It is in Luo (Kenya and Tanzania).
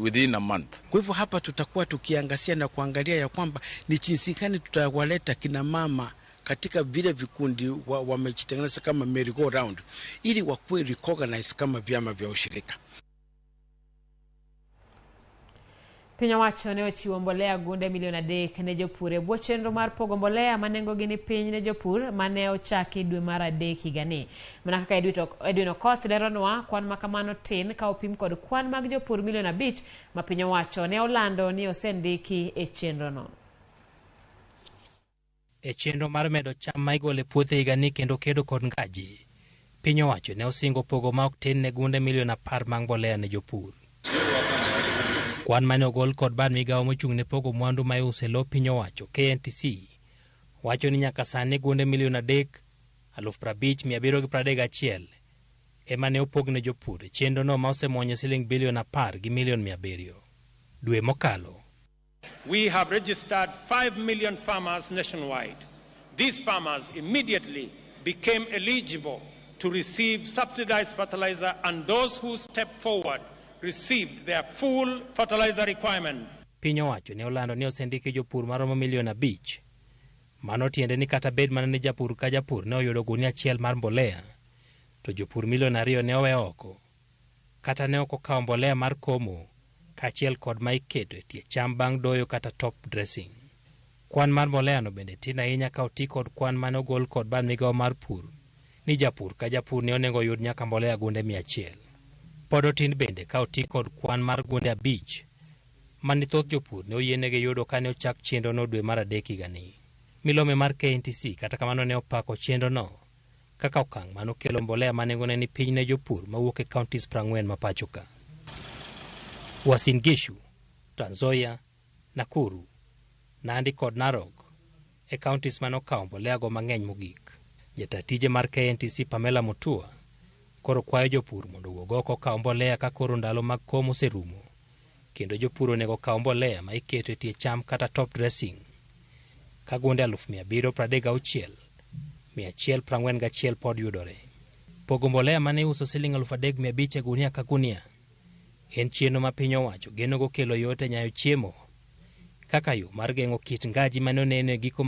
within a month. Kwa hivyo hapa tutakuwa tukiangazia na kuangalia ya kwamba ni jinsi gani tutawaleta kina mama katika vile vikundi wamejitengeneza kama merry go round ili wakuwe recognized kama vyama vya ushirika. Piny owacho ne ochiwo mbolea gunde milion 3 ne jopur e bwo chenro mar pogo mbolea ma nengogi ni piny ne jopur mane ochaki dwe mar 3 higani. Mana kaka Edwin Okoth leronwa, kwan ma kamano tin ka opim kod kwan mag jopur milion 5 ma piny owacho ne olando ni osendiki e chenrono. E chenro mar medo cham ma igolo e puothe higani kendo kedo kod ngaji, piny owacho ne osingo pogo ma ok tin ne gunde milion 10 mag mbolea ne jopur. Kwan mane ogol kod bad migawo mochung' ne pogo mwandu ma iuso e lo piny owacho KNTC wacho ni nyaka sani gunde milion 3,50731 ema ne opog ne jopur e chenrono ma osemonyo siling bilion 10 gi milion 700. Dwe mokalo, We have registered 5 million farmers nationwide. These farmers immediately became eligible to receive subsidized fertilizer, and those who stepped forward received their full fertilizer requirement. Piny owacho ne olando ni osendiki jopur maromo milion 5. Mano tiende ni kata bed mana ni japur ka japur ne oyudo gunia 1 mar mbolea, to jopur milion 2 ne owe oko, kata ne ok okawo mbolea mar komo kaachiel kod ma iketo e tie cham bang' doyo kata top dressing. Kwan mar mbolea no bende tin ahinya ka oti kod kwan mane ogol kod bad migawo mar pur ni japur ka japur ne onego oyud nyaka mbolea gunde 100. Pod otin bende ka oti kod kwan mar gunde 5 mane thoth jopur ne oyienegi yudo kane ochak chenrono dwe mar 3 higani. Milome mar KNTC kata kamano ne opako chenrono kaka okang' mane okelo mbolea ma nengone ni piny ne jopur mawuok e counties 40 ma pacho ka. Uasin Gishu, Trans Nzoia, Nakuru, Nandi kod Narok e counties mane okawo mbolea go mang'eny mogik. Jata tije mar KNTC Pamela Mutua koro kwayo jopur mondo owuog oko okaw mbolea ka koro ndalo mag komo oserumo, kendo jopur onego okaw mbolea ma iketo e tie cham kata top dressing ka gunde 736,141 pod yudore. Pogo mbolea mane iuso siling 3,500 e gunia ka gunia en chenro ma piny owacho geno go kelo yot e nyayo chiemo kaka yo mar geng'o kit ngaji mane oneno e giko